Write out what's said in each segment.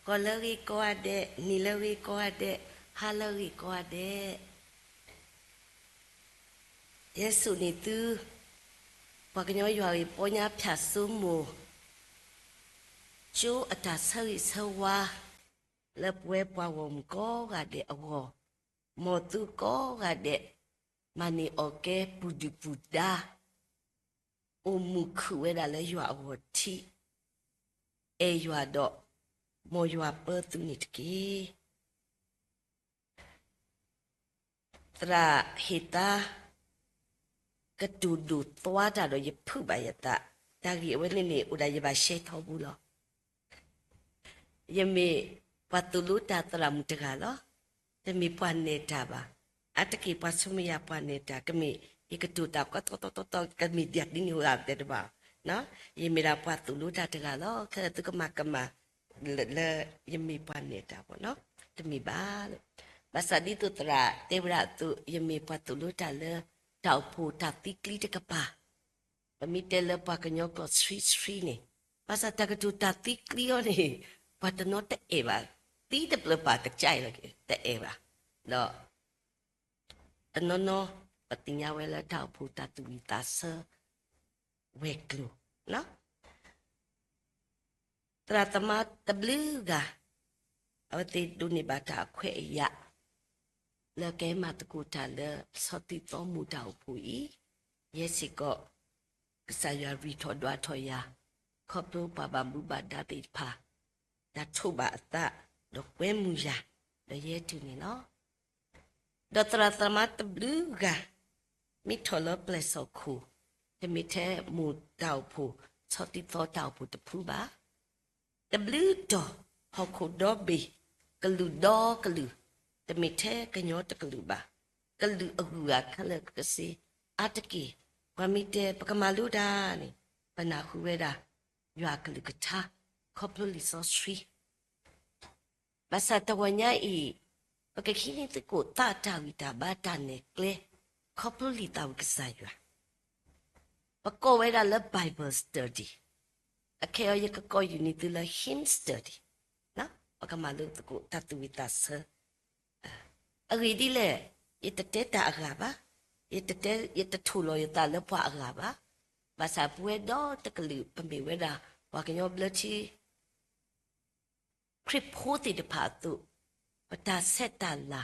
ဂီၤလၢအဂ့ၤကိးဂၤဒဲး, နံၤလၢအဂ့ၤကိးဂၤဒဲး, ဟါလၢအဂ့ၤကိးဂၤဒဲး. ယဟဲစိာ်န့ၢ်သု ပှၤကညီယွၤဂ့ၢ်ပီညါဖၠၣ်စိမိၤ ကၠိအတၢ်ဆၢဂ့ၤဆၢဝါ လၢပဝဲပှၤဂီၢ်မုၢ်ကိးဂၤဒဲးအဂီၢ်, မ်သုကိးဂၤဒဲး မၤန့ၢ်အီၣ်ကဲ ပူၤဒုၣ်ပူၤဒါ, အိၣ်မုာ်ခုၣ်ဝဲဒၣ်လၢယွၤအဂီၢ်ထံး, အဲၣ်ယွၤဒီး မ်ယွၤပၢသုန့ၣ်တက့ၢ်. သရၣ်ဟ့ၣ်သါ ကတိၤဒိၣ်သွါတၢ်ဒီးယဖုးဘၣ်ယသး, တၢ်ဂ့ၢ်အဝဲန့ၣ်န့ၣ် အိၣ်ဒၣ်ယဘၣ်ရှဲထီဘိလီၤ. ယမ့ၢ်ပှၤသိၣ်လိတၢ်သရၣ်မုၣ်တဂၤလီၤ. တမ့ၢ်ပှၤနဲၣ်တၢ်ဘၣ်. အါတက့ၢ်ပှၤဆူမဲာ်ညါပှၤနဲၣ်တၢ် ကမ့ၢ်ယကတိၤတၢ်ကီတီတီတီတီ ကမ့ၢ်ဒ်န့ၣ်အိၣ်ဂၤတဲတဘၣ်. ယမ့ၢ်ဒၣ်ပှၤသိၣ်လိတၢ်တဂၤလီၤ. ခဲလၢာ်သုကမၤကမၣ် လၢယမ့ၢ်ပှၤနဲၣ်တၢ်ဘၣ်နီၤ, တမ့ၢ်ဘၣ်. ဘၣ်ဆၣ်ဒ်သိးသရၣ်တဲဝဲဒၣ်အသိး ယမ့ၢ်ပှၤသိၣ်လိတၢ်လၢ တၢ်အိၣ်ဖှိၣ်တၢ်သံကျံတကပၤ, ပမ့ၢ်တဲလၢပှၤကညီကျိာ်ဆှံဆှံန့ၣ်, ဘၣ်ဆၣ်တၢ်ကတိၤတၢ်သံကျံအီၤန့ၣ် ပှၤတနီၤတအဲၣ်ဘၣ်, သံတဘျၢပၢ်တကဲလီၤ တအဲၣ်ဘၣ်, ဒီး တနီၤနီၤ ပသ့ၣ်ညါဝဲလၢတၢ်အိၣ်ဖှိၣ်တၢ်သူၣ်ဝံၣ်သးဆၢ ဝဲၤကျိၤ သရၣ်သမါတဘျုးဂၤ အဝဲသ့ၣ်ဒိးန့ၢ်ဘၣ်တၢ်အခွဲးအယာ် လၢကဟဲမၤသကိးတၢ်လၢ ဆီၣ်သံသီမူးတၢ်အိၣ်ဖှိၣ်အံၤ, ယဲစ့ၢ်ကီး ကစၢ်ယွၤရ့ၣ်ထီၣ်ဒွးထီၣ်ယၤ ခီဖျိပှၤဘၣ်မူဘၣ်ဒါသ့ၣ်တဖၣ် တၢ်ထိးဘၣ်အသး ဒီးကွဲမုာ်ယၤ ဒီးယဲတုၤန့ၣ်လီၤ. ဒီးသရၣ်သမါတဘျုးဂၤ မ့ၢ်ထီၣ်လၢပျဲၢ်စီၣ်ခိၣ်, တမ့ၢ်ထဲမူးတၢ်အိၣ်ဖှိၣ် ဆီၣ်သံသီတၢ်အိၣ်ဖှိၣ်တဖုဘၣ်. တဘျုးတီၤ ဟီၣ်ခိၣ်ဒီဘ့ၣ် ကလုာ်ဒီကလုာ်, တမ့ၢ်ထဲကညီတကလုာ်ဘၣ်. ကလုာ်အဂုၤအဂၤခဲလၢာ်ကစ့ အါတက့ၢ် ပှၤမ့ၢ်တဲ ပကမၤလိတၢ်န့ၣ် ပနၢ်ဟူဝဲဒၣ် ယွၤအကလုၢ်ကထါ ခီဖျိလံာ်စီဆှံ ဘၣ်ဆၣ်တဂီၤညါအံၤ ပကဟံးန့ၢ်သကိးသးတၢ်ဂံၢ်တၢ်ဘါတၢ်နဲၣ်ကျဲ ခီဖျိလံာ်သးဝံၣ်ကစၢ်ယွၤ, ပကိးဝဲဒၣ်လၢ Bible study, အခဲအံၤယကကိးယူၢ်န့ၢ်သုလၢ hymn study, ပကမၤလိသကိးတၢ်သူၣ်ဝံၣ်သးဆၢ အဂ့ၢ်ဒ်လဲၣ်, ယတတဲတၢ်အဂၤဘၣ်, ယတတဲ ယတထိၣ်လီၤယသးလၢပှၤအဂၤဘၣ်, ဘၣ်ဆၣ်ပဝဲဒီတကလုာ် ပမ့ၢ်ဝဲဒၣ် ပှၤကညီဘျၢထံ ခရံာ်ဖိသ့ၣ်တဖၣ်အသိး, ပတၢ်ဆဲးတၢ်လၤ,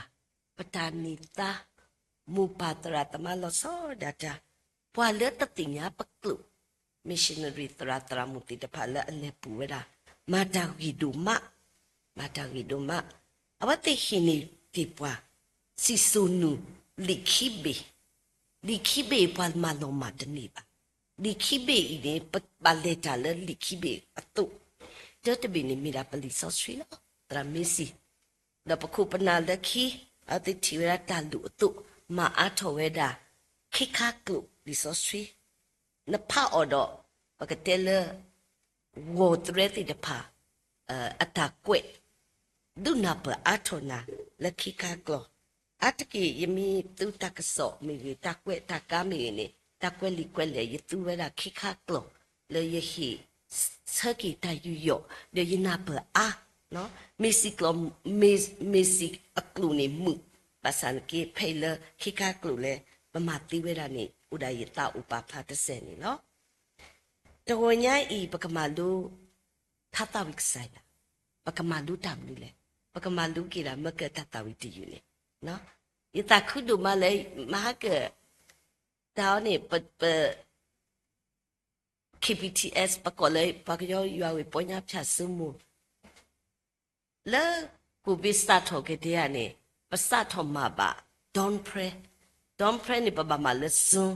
ပတၢ်န့ၢ်သါ, မိၢ်ပၢ်သရၣ်သမါလီၤဆီဒၣ်တၢ်, ပှၤလၢတသ့ၣ်ညါပကျိာ်, missionary သရၣ်သရၣ်မုၣ်သ့ၣ်တဖၣ်လၢအလဲၤပူၤဝဲဒၣ်, မၤတၢ်ဂ့ၤဒိၣ်မး, မၤတၢ်ဂ့ၤဒိၣ်မး, အဝဲသ့ၣ်ဟ့ၣ်န့ၢ်က့ၤပှၤ, စံၣ်စိၤနူာ်, လံာ်ခံဘ့ၣ်, လံာ်ခံဘ့ၣ်ပှၤမၤလီၤမၢ်တန့ၢ်ဘၣ်. လံာ်ခံဘ့ၣ်အံၤန့ၣ် ပဘၣ်လဲၤတၢ်လၢလံာ်ခံဘ့ၣ်အသိး, တၢတဘ့ၣ်န့ၣ်မ့ၢ်ဒၣ်ပလံာ်စီဆှံလီၤ. သရၣ်မ့ၢ်စံး, ဒီးပခိၣ်ပနၢ်လၢခံ, အဝဲသ့ၣ်ထံၣ်ဝဲဒၣ်တၢ်လုၢ်အသိး, မၤအါထီၣ်ဝဲဒၣ်, ခ့ခါကျိာ်လံာ်စီဆှံ နဖးအီၤဒီး, ပကတဲလၢ ဂီၤတရဲသ့ၣ်တဖၣ် အတၢ်ကွဲး ဒုးနၢ်ပၢၢ်အါထီၣ်နၤလၢခ့ခါကျိာ်, အါတက့ၢ်ယမ့ၢ်သူတၢ်ကစီၣ်မ့ၢ်ဂ့ၤ, တၢ်ကွဲးတၢ်ကါမ့ၢ်ဂ့ၤန့ၣ်, တၢ်ကွဲးလံာ်ကွဲးလဲၢ် ယသူဝဲဒၣ်ခ့ခါကျိာ်, လၢယဟ့ၣ်ဆၢက့ၤတၢ်ယူးယီၣ် ဒီးယနၢ်ပၢၢ်အါ, မ့ၢ်စံၣ်ကျိာ်, မ့ၢ်စံၣ်အကျိာ်န့ၣ်မုာ်, ဘၣ်ဆၣ်နက့ ဖဲအံၤလၢခ့ခါကျိာ်လၢ ပမၤသ့ဝဲဒၣ်န့ၣ် အိၣ်ဒၣ်ယသးအိၣ်ပာ်ဖျါတစဲးန့ၣ်လီၤ. တဂီၤညါအံၤ ပကမၤလိ ထါသးဝံၣ်ကစၢ်ယွၤ, ပကမၤလိတၢ်မနုၤလဲၣ်, ပကမၤလိက့ၤဒၣ်မ့ၢ်ကတၢ်သးဝံၣ်တယုၢ်န့ၣ်, ယသးခုဒိၣ်မးလၢ မဟါက တၢ်အီၤန့ၣ် ပ KBTS ပကိးလၢပှၤကညီယွၤဝ့ၢ်ပီညါဖၠၣ်စိမိၤ လၢ COVID စးထီၣ်က့ၤတယၤန့ၣ် ပစးထီၣ်မၤဘၣ် dawn prayer, dawn prayer န့ၣ် ပဘၣ်မၤလၢ Zoom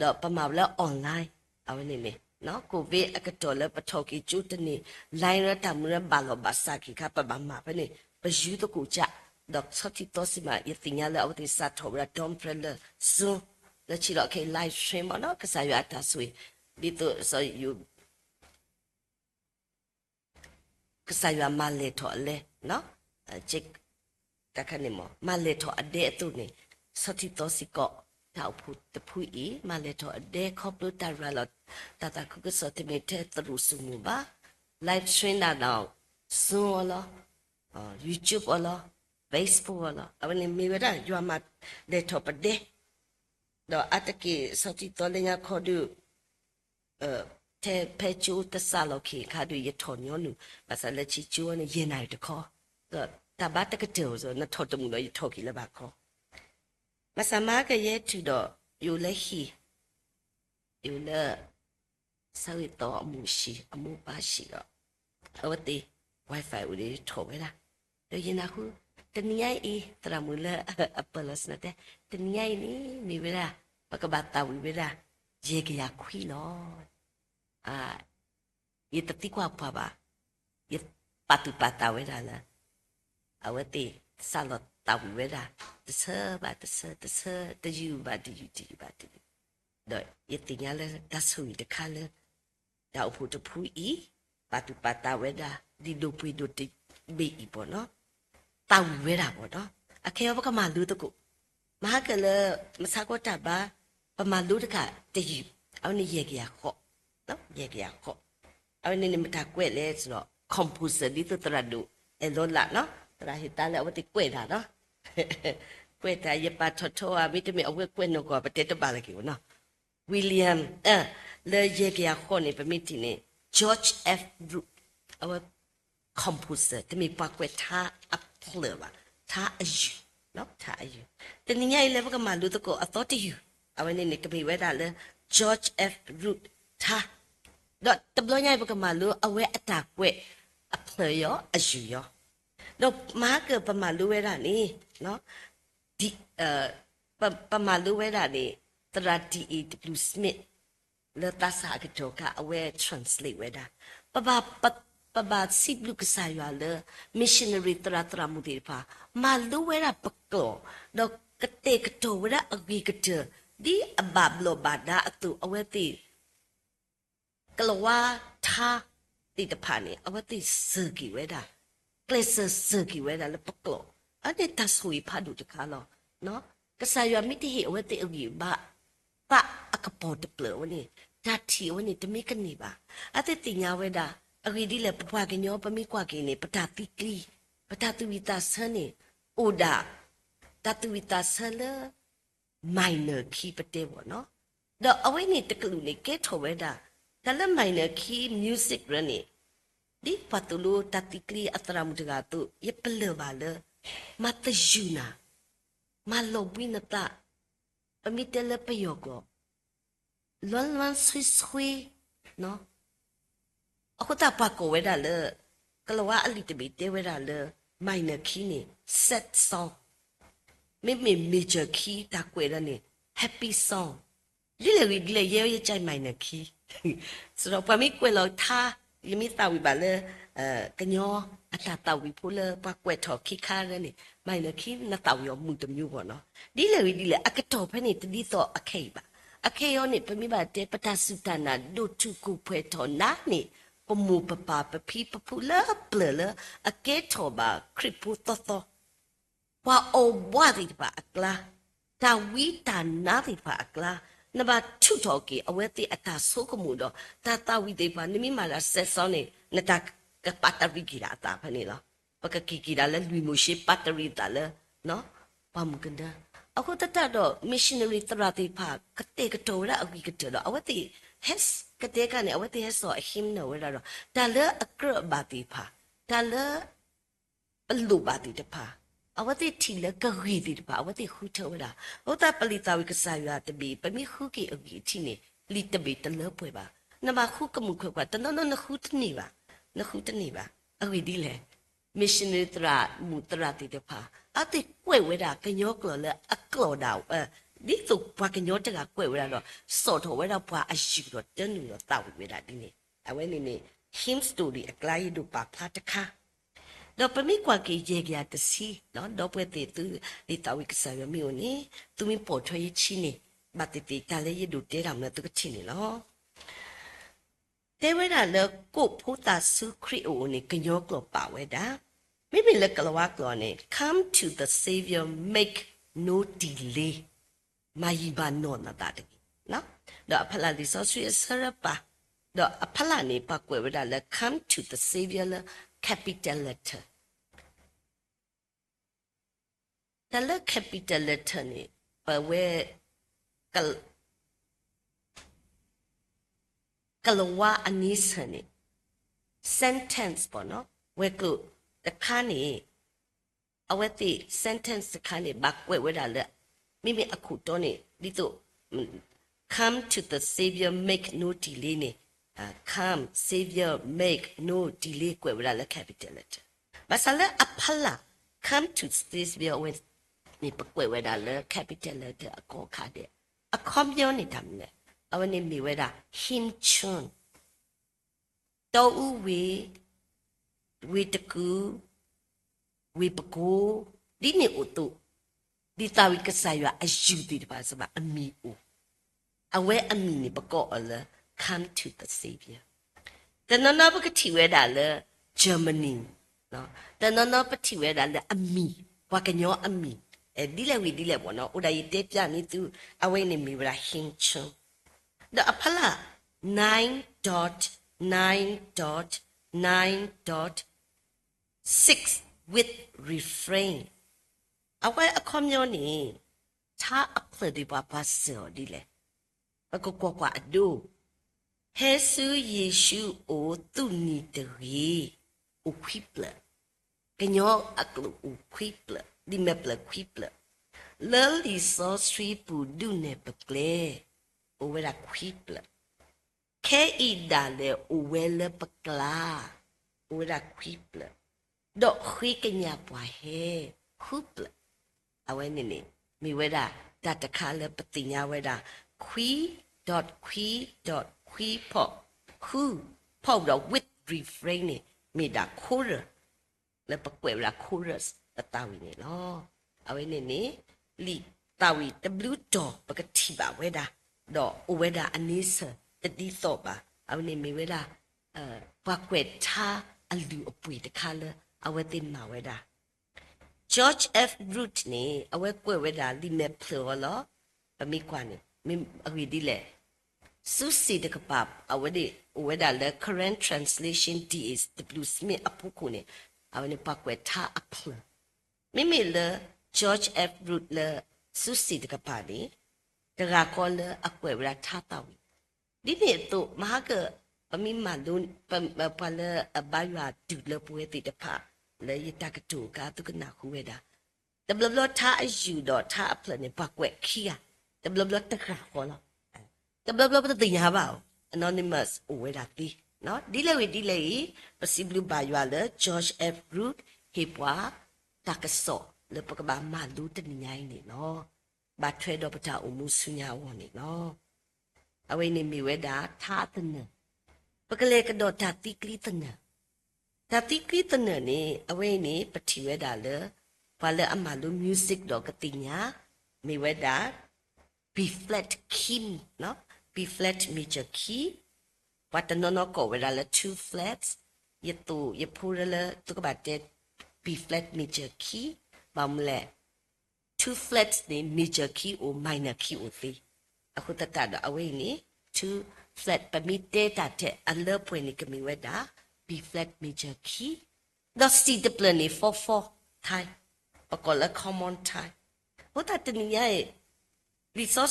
ဒီးပမၤလၢ online အဝဲန့ၣ်န့ၣ် COVID အကတီၢ်လၢပထီၣ်က့ၤကၠိတန့ၢ် line လၢတၢ်မူလၢဘၣ်လီၤဘၣ်စးက့ၤခါ ပဘၣ်မၤဖဲန့ၣ် ပယူသကိးကၠး, ဒီးဆီထံသီစံးမး ယသ့ၣ်ညါလၢအဝဲသ့ၣ်စးထီၣ်ဝဲဒၣ် dawn prayer လၢ Zoom လၢခံလီၤခဲအံၤ live stream ဘၣ်နီၤ ကစၢ်ယွၤအတၢ်ဆိၣ်ဂ့ၤ, ဒ်သိးစီၤယိၤ ကစၢ်ယွၤမၤလဲၢ်ထီၣ်အလဲ, တၢ်ခါန့ၣ်မ့ၢ် မၤလဲၢ်ထီၣ်အဒဲအသိးန့ၣ်, ဆီထံသီစ့ၢ်ကီး တၢ်အိၣ်ဖှိၣ်တဖုအံၤ မၤလဲၢ်ထီၣ်အဒဲခီဖျိတၢ်ရၤလီၤ တၢ်သးခုကစီၣ်တမ့ၢ်ထဲသရူးစုမုၢ်ဘၣ်, live stream ဒၣ်ဒီး Zoom အီၤလီၤ, YouTube အီၤလီၤ, Facebook အီၤလီၤ. အဝဲန့ၣ်မ့ၢ်ဝဲဒၣ်ယွၤမၤလဲၤထီၣ်ပဒဲ, ဒီးအါတက့ၢ် ဆီထံသီလၢညါခီဒုး ထဲဖဲကၠိတစးလီၤခံခါဒုး ယထီၣ်ညီနုၢ် ဘၣ်ဆၣ်လၢဆံကၠိန့ၣ် ယဲၢ်နၣ်ရံၣ်တခီ, ဒီးတၢ်ဘါတကတၢၢ်အီၤ နထီၣ်တမုာ်ဒီး ယထီၣ်က့ၤလၢၤဘၣ်ခီ. ဘၣ်ဆၣ်မဟါကယဲၢ်ထုးဒီး ယအိၣ်လၢဟံၣ်, ယအိၣ်လၢ ဆၢဂ့ၤသီအမိၢ်ဟံၣ် အမိၢ်ပၢ်ဟံၣ်ဒီး အဝဲသ့ၣ် Wi-Fi အိၣ်ဒီးယထီၣ်ဝဲဒၣ်, ဒီးယနၢ်ဟူ တနံၤညါအံၤ သရၣ်မုၣ်လၢအပၢၢ်လီၤစၢၤတဲ, တနံၤညါအံၤန့ၣ် မ့ၢ်ဝဲဒၣ် ပကဘၣ်သးဝံၣ်ဝဲဒၣ် ယဲၢ်ကယၤခွံလီၤ. ယတသံကွၢ်ပှၤဘၣ်, ယပာ်သူၣ်ပာ်သးဝဲဒၣ်လၢ အဝဲသ့ၣ်စးလီၤသးဝံၣ်ဝဲဒၣ် တဆၢဘၣ်တဆၢ တဆၢ တယုၢ်ဘၣ်တယုၢ် တယုၢ်ဘၣ်တယုၢ်, ဒီးယသ့ၣ်ညါလၢတၢ်ဆိၣ်ဂ့ၤတခါလၢ တၢ်အိၣ်ဖှိၣ်တဖုအံၤ ပာ်သူၣ်ပာ်သးဝဲဒၣ် ဒ်ဒိၣ်ပှ့ၤဒိၣ်တဘ့ၣ်အံၤဘၣ်နီၤ, သးဝံၣ်ဝဲဒၣ်ဘၣ်နီၤ, အခဲအံၤပကမၤလိသကိး, မဟါကလၢ မဆါကီတၢ်ဘါ ပမၤလိတခါတယုၢ်, အဝဲန့ၣ်ယဲၢ်ကယၤဃိး, ယဲၢ်ကယၤဃိး, အဝဲန့ၣ်န့ၣ်မတၤကွဲးလဲၣ်စ့ၢ်ဒီး composer ဒ်သိးသရၣ်ဒိၣ်အဲၣ်လီၤလးနီၤ, သရၣ်ဟ့ၣ်သါလၢအဝဲသ့ၣ်ကွဲးတၢ်နီၤ, ကွဲးတၢ်ယပာ်ထီၣ်ထီဧါ မ့တမ့ၢ်အဝဲကွဲးနီၢ်ကီၢ် ပတဲတဘၣ်လၢၤက့ၤဘၣ်နီၤ William, လၢယဲၢ်ကယၤဃိးန့ၣ် ပမ့ၢ်ထံၣ်န့ၣ် George F Root, အဝဲ composer တမ့ၢ်ပှၤကွဲးထါအဖျၢၣ်ဘၣ်, ထါအယုၢ်, ထါအယုၢ်, တနံၤညါအံၤလၢပကမၤလိသကိးအသီတယုၢ်, အဝဲန့ၣ်န့ၣ် ကမ့ၢ်ဝဲဒၣ်လၢ George F Root ထါ, ဒီးတဘျီညါအံၤ ပကမၤလိအဝဲအတၢ်ကွဲးအဖျၢၣ်ယီၤအယုၢ်ယီၤ, ဒီးမဟါကပမၤလိဝဲဒၣ်န့ၣ် ဒ် ပ ပမၤလိဝဲဒၣ်န့ၣ် သရၣ် ဒံၣ်အ့ၣ် တဘျုး Smith လၢသးစၢ်အကတီၢ်ခါ အဝဲ translate ဝဲဒၣ်, ပဘၣ် ပ ပဘၣ်စံးဘျုးကစၢ်ယွၤလၢ missionary သရၣ်သရၣ်မုၣ်သ့ၣ်တဖၣ် မၤလိဝဲဒၣ်ပကျိာ်, ဒီးကတဲာ်ကတီၤဝဲဒၣ်အဂ့ၤကတၢၢ် ဒ်အဘၣ်ဘျီးဘၣ်ဒါအသိး အဝဲသ့ၣ် ကလၤဝါထါသ့ၣ်တဖၣ်န့ၣ် အဝဲသ့ၣ်စၢၤက့ၤဝဲဒၣ်, ကျဲးစၢးစၢၤက့ၤဝဲဒၣ်လၢပကျိာ်, အန့ၣ်တၢ်ဆိၣ်ဂ့ၤဖးဒိၣ်တခါလီၤ. ကစၢ်ယွၤမ့ၢ်တဟ့ၣ်အဝဲသ့ၣ်အဂံၢ်အဘါ သးအကပီၤတဖျၢၣ်ဝဲန့ၣ် တၢ်ထံၣ်အဝဲန့ၣ် တမ့ၢ်ကန့ၢ်ဘၣ်. အဝဲသ့ၣ်သ့ၣ်ညါဝဲဒၣ် အဂ့ၢ်ဒ်လဲၣ် ပပှၤကညီ ပမ့ၢ်ကွၢ်က့ၤန့ၣ် ပတၢ်သံကျံ, ပတၢ်သူၣ်ဝံၣ်သးဆၢန့ၣ် အိၣ်ဒၣ် တၢ်သူၣ်ဝံၣ်သးဆၢလၢ minor key ပတဲဘၣ်နီၤ. ဒီးအဝဲန့ၣ်တကလုာ်န့ၣ် ကဲထီၣ်ဝဲဒၣ် တၢ်လၢ minor key music ရၢန့ၣ် ဒ်ပှၤသိၣ်လိတၢ်သံကျံအသရၣ်မုၣ်တဂၤအသိး ယပလၢၢ်ဘၣ်လၢ မၤသယုၢ်နၤ, မၤလီၤဘှံးနသး, ပမ့ၢ်တဲလၢပယီၤကျိာ် လွမ်းလွမ်းဆွေးဆွေး အဃိသတးပှၤကိးဝဲဒၣ်လၢ ကလၤဝါအလံာ်တဘ့ၣ်တဲဝဲဒၣ်လၢ minor key န့ၣ် sad song, မ့မ့ၢ် major key တၢ်ကွဲးဒၣ်န့ၣ် happy song, ဒ်လဲၣ်ဂ့ၤဒ်လဲၣ် ယဲယကြိုက် minor key, စဒီးပှၤမ့ၢ်ကွဲးလီၤထါ, ယမ့ၢ်သးဝံၣ်ဘၣ်လၢ ကညီအတၢ်သးဝံၣ်ဖိလၢပှၤကွဲးထီၣ်ခံခါရၢန့ၣ် minor key နသးဝံၣ်အီၤမုာ်တမျိုးဘၣ်နီၤ. ဒ်လဲၣ်ဂ့ၤဒ်လဲၣ် အကတီၢ်ဖဲန့ၣ်တဒ်သိးအခဲအံၤဘၣ်. အခဲအံၤအီၤန့ၣ် ပမ့ၢ်ဘၣ်တဲ ပတၢ်စူၢ်တၢ်နာ်ဒိၣ်ထူးကိၢ်ပှဲၤထီၣ်နၤန့ၣ် ပမိၢ်ပပၢ်ပဖံပဖုလၢပျၢၤလၢ အကဲထီၣ်ဘၣ်ခရံာ်ဖိသီသီ ပှၤအီၣ်ဘှးသ့ၣ်တဖၣ်အကျါ, တၢ်ဝံတၢ်နါသ့ၣ်တဖၣ်အကျါ, နဘၣ်ထုးထီၣ်က့ၤအဝဲသ့ၣ်အတၢ်ဆိကမိၣ်ဒီး တၢ်သးဝံၣ်သ့ၣ်တဖၣ် နမ့ၢ်မၤတၢ် sad song န့ၣ် နတၢ်ကပာ်တရံးက့ၤဒၣ်အသးဖဲန့ၣ်လီၤ. ပကက့ၤက့ၤဒၣ်လၢလွံၢ်မိၤၡ့ပာ်တရံးအသးလၢ ပှၢ်မုၢ်ကနၢ. အဃိသတးဒီး missionary သရၣ်သ့ၣ်တဖၣ် ကတဲာ်ကတီၤဝဲဒၣ်အဂံၢ်ကတၢၢ်ဒီး အဝဲသ့ၣ် ဟဲ ကတဲကါန့ၣ် အဝဲသ့ၣ်ဟဲစိာ်အ hymnal ဝဲဒၣ်ဒီး တၢ်လၢအကြၢးအဘၣ်သ့ၣ်တဖၣ်, တၢ်လၢ ပလိၣ်ဘၣ်သ့ၣ်တဖၣ်, အဝဲသ့ၣ်ထံၣ်လၢကဂ့ၤသ့ၣ်တဖၣ် အဝဲသ့ၣ်ဃုထၢဝဲဒၣ်. အဃိသတးပလံာ်သးဝံၣ်ကစၢ်ယွၤတဘ့ၣ် ပမ့ၢ်ဃုက့ၤအဂံၢ်အထံးန့ၣ် လံာ်တဘ့ၣ်တလၢပှဲၤဘၣ်. နဘၣ်ဃုကမုာ်ခွဲးခွါ တနီၤနီၤနဃုတန့ၢ်ဘၣ်, နဃုတန့ၢ်ဘၣ်. အဂ့ၢ်ဒ်လဲၣ်, missionary သရၣ်မုၣ်သရၣ်သ့ၣ်တဖၣ် အဝဲသ့ၣ်ကွဲးဝဲဒၣ်ကညီကျိာ်လၢအကျိာ်ဒၣ်ဝဲ, ဒ်သိးပှၤကညီတဂၤကွဲးဝဲဒၣ်ဒီး စိာ်ထီၣ်ဝဲဒၣ်ပှၤအယုၢ်ဒီးတၢနုာ်ဒီးသးဝံၣ်ဝဲဒၣ်ဒ်န့ၣ်. အဝဲန့ၣ်န့ၣ် hymn story အကျါယဒိးပာ်ဖျါတခါ ဒီးပမ့ၢ်ကွၢ်က့ၤယဲၢ်ကယၤတဆံ ဒီပုၢ်ဝဲၢ်သ့ၣ်သု လံာ်သးဝံၣ်ကစၢ်ယွၤမ့ၢ်အိၣ်န့ၣ် သုမ့ၢ်ပိာ်ထွဲယဆံန့ၣ် ဘၣ်သ့ၣ်သ့ၣ်တၢ်လၢယဒိးတဲတၢ်မနုၤသုကထံၣ်န့ၣ်လီၤ. တဲဝဲဒၣ်လၢကိးဖိသၣ်ဆူခရံာ်အအိၣ်န့ၣ် ကညီကျိာ်ပာ်ဝဲဒၣ်, မ့မ့ၢ်လၢကလၤဝါကျိာ်န့ၣ် Come to the Savior, make no delay, မၤယံာ်မၤနီၢ်နသးတဂ့ၤ. ဒီးအဖီလာ်လံာ်စီဆှံအဆၢရပၢ်, ဒီးအဖီလာ်န့ၣ် ပှၤကွဲးဝဲဒၣ်လၢ Come to the Savior လၢ capital letter. တၢ်လၢ capital letter န့ၣ် ပဝဲ ကလၤဝါအန့ဆၢၣ်န့ၣ် sentence ပေါ့နော်, ဝဲၤကျိၤတခါန့ၣ် အဝဲသ့ၣ် sentence တခါန့ၣ် ဘၣ်ကွဲးဝဲဒၣ်လၢ မ့မ့ၢ်အခိၣ်တီန့ၣ် ဒ်သိး Come to the Savior, make no delay န့ၣ်, Come, Savior, make no delay ကွဲးဝဲဒၣ်လၢ capital letter. ဘၣ်ဆၣ်လၢအဖီလာ် Come to Savior ဝဲန့ၣ် ပကွဲးဝဲဒၣ်လၢ capital letter အကီအခါဒဲး, အခီပညီန့ၣ်တၢ်မနုၤလဲၣ်, အဝဲန့ၣ်မ့ၢ်ဝဲဒၣ် ဟံးဆူၣ် တီအူဝ့ၢ်, ဝ့ၢ်တကူၣ်, ဝ့ၢ်ပကိ, ဒ်န့ၣ်အိၣ်သိး, ဒ်သးဝံၣ်ကစၢ်ယွၤအယုၢ်သ့ၣ်တဖၣ်စ့ၢ်ကီးအမံၤအိၣ်, အဝဲအမံၤန့ၣ် ပကိးအီၤလၢ Come to the Savior. တနီၤနီၤပကထံၣ်ဝဲဒၣ်လၢ Germany, တနီၤနီၤပထံၣ်ဝဲဒၣ်လၢအမံၤ, ပှၤကညီအမံၤ, ဒ်လဲၣ်ဝံၤဒ်လဲၣ်ပေါ့နော်, အိၣ်ဒၣ်ယတဲပျးန့ၢ်သု, အဝဲအံၤန့ၣ်မ့ၢ်ဝဲဒၣ် ဟံးဆူၣ် ဒီးအဖီလာ် nine dot nine dot nine dot six with refrain. အဝဲအခီပညီန့ၣ် ထါအဖျၢၣ်ဒံးပှၤပှၤစၢၤအီၤဒ်လဲၣ်. ပကကွၢ်ကွၢ်အဒိ, ဟဲဆူယ့ၣ်ၡူးအိၣ်သူၣ်နံၤတဂ့ၤ, အိၣ်ခွံဖျၢၣ်, ကညီအကျိာ်အိၣ်ခွံဖျၢၣ်, လံာ်မဲာ်ဖျၢၣ်ခွံဖျၢၣ်, လၢလံာ်စီဆှံပူၤဒုးနဲၣ်ပကျဲ, အိၣ်ဝဲဒၣ်ခွံဖျၢၣ်, ခဲအံၤဒၣ်လဲာ်အိၣ်ဝဲလၢပကျါ, အိၣ်ဝဲဒၣ်ခွံဖျၢၣ်, ဒီးဃ့ကညးပှၤဟဲ, ဃုဖျၢၣ်. အဝဲန့ၣ်န့ၣ် မ့ၢ်ဝဲဒၣ်တၢ်တခါလၢပသ့ၣ်ညါဝဲဒၣ် ခွံ, ဒီးခွံ, ဒီးခွံဖီၣ်, ဃုဖီၣ်ဒီး with refrain န့ၣ် မ့ၢ်ဒၣ် chorus လၢပကွဲးဝဲဒၣ် chorus ပသးဝံၣ်န့ၣ်လီၤ. အဝဲန့ၣ်န့ၣ် လံာ်သးဝံၣ်တဘျုးတီၤပကထံၣ်ဘၣ်ဝဲဒၣ်, ဒီးအိၣ်ဝဲဒၣ်အန့ဆၢၣ်တဒ်သိးဘၣ်. အဝဲန့ၣ်မ့ၢ်ဝဲဒၣ် ပှၤကွဲးထါအလုၢ်အပှ့ၤတခါလၢအဝဲသ့ၣ်မၤဝဲဒၣ် George F Root န့ၣ် အဝဲကွဲးဝဲဒၣ်လံာ်မဲာ်ဖျၢၣ်အီၤလီၤ. ပမ့ၢ်ကွၢ်န့ၣ် မ့ၢ်အဂ့ၢ်ဒ်လဲၣ်, စုစ့ၣ်တကပၤ အဝဲဒၣ်အိၣ်ဝဲဒၣ်လၢ Karen Translation D H W Smith အဖီခိၣ်န့ၣ် အဝဲန့ၣ်ပှၤကွဲးထါအဖျၢၣ်, မ့မ့ၢ်လၢ George F Root လၢစုစ့ၣ်တကပၤန့ၣ် တဂၤဃီလၢအကွဲးဝဲဒၣ်ထါသးဝံၣ် ဒ်န့ၣ်အသိး မဟါက ပမ့ၢ်မၤလိ ပှၤလၢအဘါယွၤတုၤလၢပဝဲသ့ၣ်တဖၣ် လၢယတၢ်ကတိၤအခါ သုကနၢ်ဟူဝဲဒၣ်, တဘျီဘျီထါအယုၢ်ဒီးထါအဖျၢၣ်န့ၣ် ပှၤကွဲးခံဂၤ, တဘျီဘျီတဂၤဃီလီၤ. တဘျီဘျီပတသ့ၣ်ညါဘၣ်အီၤ, anonymous အိၣ်ဝဲဒၣ်သ့. ဒ်လဲၣ်ဂ့ၤဒ်လဲၣ်ဂ့ၤ, ပစံးဘျုးဘၣ်ယွၤလၢ George F Root ဟ့ၣ်ပှၤတၢ်ကစီၣ်လၢပကဘၣ်မၤလိတနံၤညါအံၤန့ၣ်လီၤ. ဘၣ်ထွဲဒီးပတၢ်အိၣ်မူဆူညါအဂီၢ်န့ၣ်လီၤ. အဝဲအံၤန့ၣ်မ့ၢ်ဝဲဒၣ်ထါသနၢၣ်, ပကလဲၤကဒီးတၢ်သံကွံသနၢၣ်. တၢ်သံကွံသနၢၣ်န့ၣ် အဝဲအံၤန့ၣ် ပထံၣ်ဝဲဒၣ်လၢ ပှၤလၢအမၤလိ music ဒီးကသ့ၣ်ညါ မ့ၢ်ဝဲဒၣ် B flat key, B flat major key, ပှၤတနီၤနီၤကိးဝဲဒၣ်လၢ two flats, ယသိၣ်ယဖိလၢလၢသုကဘၣ်တဲ B flat major key, ဘၣ်မနုၤလဲၣ် two flats န့ၣ် major key အိၣ် minor key အိၣ်သ့. အဃိသတးဒီးအဝဲအံၤန့ၣ် two flat ပမ့ၢ်တဲတၢ်ထဲအလၢပှဲၤန့ၣ် ကမ့ၢ်ဝဲဒၣ် B flat major key, ဒီးစံၣ်တဖျၢၣ်န့ၣ် four four time, ပကိးလၢ common time. အဃိသတးတနံၤညါအံၤ လံာ်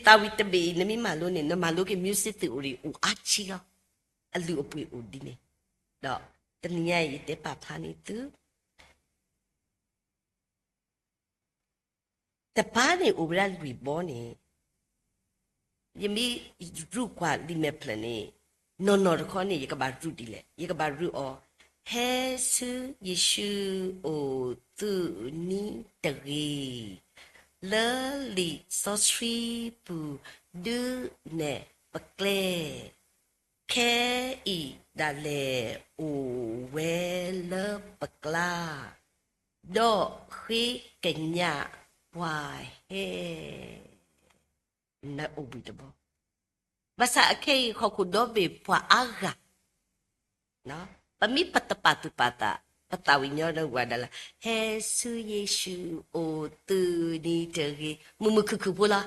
သးဝံၣ်တဘ့ၣ်အံၤ နမ့ၢ်မၤလိန့ၣ် နမၤလိက့ၤ music theory အိၣ်အါဆံလီၤ. အလုၢ်အပှ့ၤအိၣ်ဒ်န့ၣ်, ဒီးတနံၤညါအံၤ ယတဲပာ်ဖျါန့ၢ်သု တပၤန့ၣ်အိၣ်ဝဲဒၣ်လွံၢ်ဘီန့ၣ်, ယမ့ၢ်ရူးကွၢ်လံာ်မဲာ်ဖျၢၣ်န့ၣ်, နီၢ်နီၢ်တခီန့ၣ် ယကဘၣ်ရူးဒ်လဲၣ်, ယကဘၣ်ရူးအီၤ, ဟဲဆူယ့ၣ်ၡူးအိၣ်သုးနံၤတဂ့ၤ, လၢလံာ်စီဆှံပူၤဒုးနဲၣ်ပကျဲ ခဲအံၤဒၣ်လဲာ်အိၣ်ဝဲလၢပကျါ, ဒီးဃ့ကညးပှၤဟဲ, နအိၣ်ဘှံးတဘီ, ဘၣ်ဆၣ်အခဲအံၤဟီၣ်ခိၣ်ဒီဘ့ၣ်ပှၤအါဂၤ ပမ့ၢ်ပတပာ်သူၣ်ပာ်သး, ပသးဝံၣ်ညီဒီးဝဲဒၣ်လၢ ဟဲဆူယ့ၣ်ၡူးအိၣ်သုးနံၤတဂ့ၤ, မုာ်မုာ်ခုၣ်ခုၣ်ဖိလီၤ.